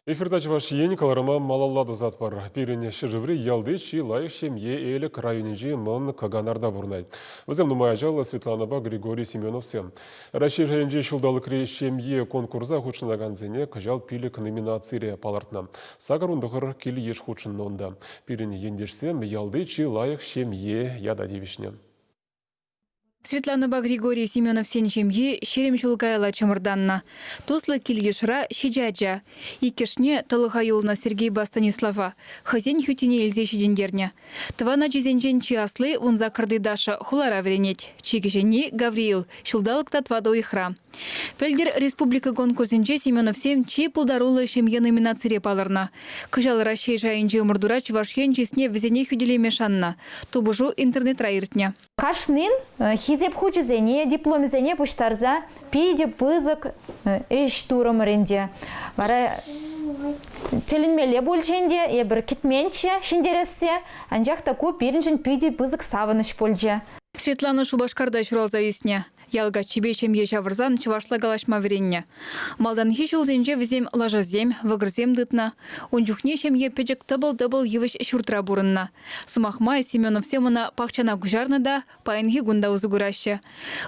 Эфирта Чӑваш Ен кӑларӑма малалла тӑсатпӑр. Пирӗн ҫӗршыври ялти чи лайӑх ҫемье Элӗк районӗнчи Мӑн Кӑканарта пурӑнать. Вӗсем нумай ачаллӑ Светланӑпа Григорий Семеновсем. Раҫҫей шайӗнчи ҫулталӑкри ҫемье конкурса хутшӑнакансене кӑҫал пилӗк номинацире палӑртнӑ. 89 кил-йыш хутшӑннӑ унта. Пирӗн ентешсем ялти чи лайӑх ҫемье ята тивӗҫнӗ. Светланӑпа Григорий Семеновсен ҫемйи 20 ҫул каялла чӑмӑртаннӑ. Туслӑ кил-йышра ҫичӗ ача. Иккӗшне, тӑлӑха юлнӑ Сергейпа Станислава, хӑйсен хӳттине илсе ҫитӗнтернӗ. Тӑван ачисенчен чи асли, вунсаккӑрти Даша, хулара вӗренет. Чи кӗҫӗнни, Гавриил, ҫулталӑк та тӑватӑ уйӑхра. Пӗлтӗр республика конкурсӗнче Семеновсем чи пултаруллӑ ҫемье номинацире палӑрнӑ. Кӑҫал Раҫҫей шайӗнчи ӑмӑртура Чӑваш Ен чысне вӗсене хӳтӗлеме шаннӑ. Тупӑшу интернетра иртнӗ. Кашнин хисеп хучӗсене, дипломӗсене пуҫтарса питӗ пысӑк ӗҫ турӑмӑр ӗнтӗ. Вара тӗлӗнмелле пулчӗ ӗнтӗ, эпир кӗтменччӗ ҫӗнтерессе, анчах та ку пирӗншӗн питӗ пысӑк савӑнӑҫ пулчӗ. Светлана Шупашкарта ҫуралса ӳснӗ. Ял каччипе ҫемье ҫавӑрсан чӑвашла калаҫма вӗреннӗ. Малтанхи ҫулсенче вӗсем лашасем, вӑкӑрсем тытнӑ. Ун чухне ҫемье пӗчӗк тӑпӑл-тӑпӑл йывӑҫ ҫуртра пурӑннӑ. Сӑмах май, Семеновсем ӑна пахчана куҫарнӑ та паянхи кун та усӑ кураҫҫӗ.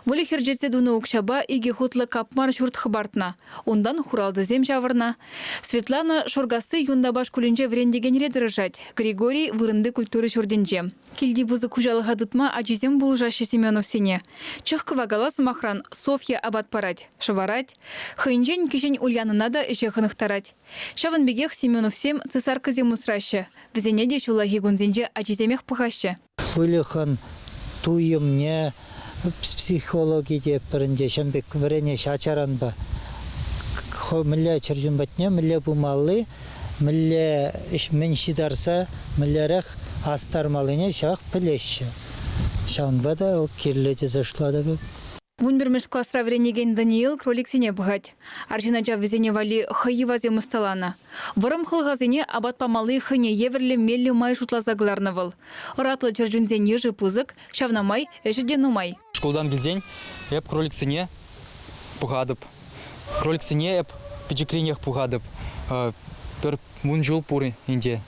Выльӑх ӗрчетсе тунӑ укҫапа икӗ хутлӑ капмар ҫурт хӑпартнӑ. Унтан хуралтӑсем ҫавӑрнӑ. Светлана Шоркасси Юнтапа шкулӗнче вӗрентекенре тӑрӑшать, Григорий вырӑнти культура ҫуртӗнче. Килти пысӑк хуҫалӑха тытма ачисем пулӑшаҫҫӗ Семеновсене. Чӑх кӑвакала, сӑмахран, Софья апат парать, шӑварать. Хӑйӗнчен кӗҫӗн Ульянӑна та ӗҫе хӑнӑхтарать. Ҫавӑн пекех Семеновсем цесаркӑсем усраҫҫӗ. Вӗсене те ҫуллахи кунсенче ачисемех пӑхаҫҫӗ. Выльӑхӑн туйӑмне психологи те пӗрӗнче ҫын пек вӗренеҫ ачаранпа. Мӗнле чӗрчун патне мӗнле пымалли, мӗнле ӗҫ мӗн ҫытарса мӗнлерех астармаллине ҫавах пӗлеҫҫӗ. Ҫавӑнпа та вӑл кирлӗ тесе шутлатӑп эп. Вунпӗрмӗш класра вӗренекен Даниил кроликсене пӑхать. Арҫын ача вӗсене валли хӑй йӑвасем ӑсталанӑ. Вӑрӑм хӑлхасене апат памалли хӑйне евӗрлӗ меллӗ май шутласа кӑларнӑ вӑл. Ӑратлӑ чӗрчунсен йышӗ пысӑк, ҫавна май ӗҫӗ те нумай. Шкултан килсен эп кроликсене пӑхатӑп. Кроликсене эп пӗчӗкренех пухатӑп. Пӗр вун ҫул пур ӗнтӗ.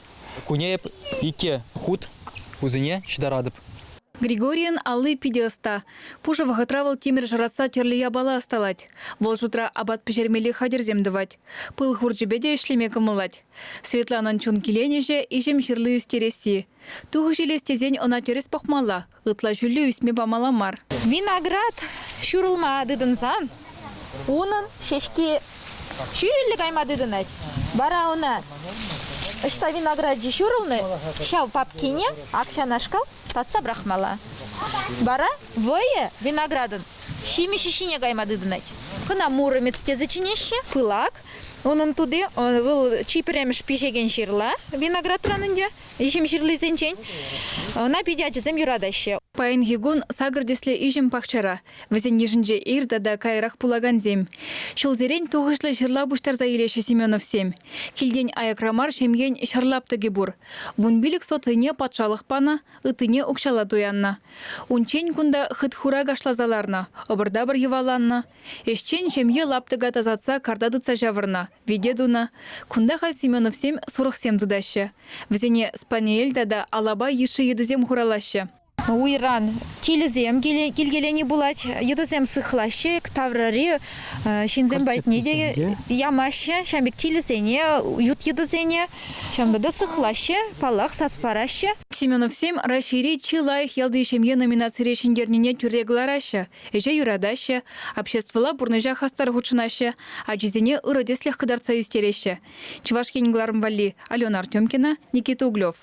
Куне эп икӗ хут кусене ҫытаратӑп. Григорийӑн алли питӗ ӑста. Пушӑ вӑхӑтра вӑл тимӗр шӑратса тӗрлӗ япала ӑсталать. Вӑл шутра апат пӗҫермелли хатӗрсем тӑвать. Пыл хурчӗпе те ӗҫлеме кӑмӑллать. Светланӑн чун киленӗҫӗ иҫӗм ҫырли ӳстересси. Тухӑҫ илес тесен ӑна тӗрӗс пӑхмалла, ытла ҫӳллӗ ӳсме памалла мар. Виноград ҫурӑлма тытӑнсан унӑн ҫеҫки ҫӳллӗ кайма тытӑнать. Вара ӑна ӑҫта винограчӗ ҫурӑлнӑ, ҫав папкине ак ҫанашкал татса пӑрахмалла. Вара вӑйӗ виноградӑн ҫимӗҫӗ ҫине кайма тытӑнать. Кӑна муромец тесе чӗнеҫҫӗ, пылак. Унӑн тути вӑл чи пӗрремӗш пиҫекен ҫырла виноградран ӗнтӗ, иҫӗм ҫырлисенчен. Ӑна питӗ ачасем юратаҫҫӗ. Паянхи кун сакӑр тӗслӗ иҫӗм пахчара. Вӗсен йышӗнче ир тата каярах пулакансем. Ҫулсерен тухӑҫлӑ ҫырла пуҫтарса илеҫҫӗ Семеновсем. Килтен аякра мар ҫемьен ҫӗр лаптӑкӗ пур. Вунпилӗк сотӑйне патшалӑх панӑ, ыттине укҫалла туяннӑ. Унччен кунта хыт-хура кашласа ларнӑ, ӑпӑр-тапӑр йӑваланнӑ. Ӗҫчен ҫемье лаптӑка тасатса карта тытса ҫавӑрнӑ, вите тунӑ. Кунта халь Семеновсем сурӑхсем тытаҫҫӗ. Вӗсене спаниель тата алапа йышши йытӑсем хураллаҫҫӗ. Уйран тилӗсем килкелени пулать, йытӑсем сыхлаҫҫӗ, таврари ҫынсем патне те ямаҫҫӗ. Ҫавӑн пек тилӗсене, ют йытӑсене ҫавӑнпа та сыхлаҫҫӗ, паллах, сас параҫҫӗ. Семеновсем Раҫҫейри чи лайӑх ялти ҫемье номинацире ҫӗнтернине тӳрре кӑлараҫҫӗ. Ӗҫе юратаҫҫӗ, обществӑлла пурнӑҫа хастар хутшӑнаҫҫӗ, ачисене ырӑ тӗслӗх кӑтартса ӳстереҫҫӗ. Чӑваш Ен кӑларӑм валли Алена Артемкина, Никита Углев.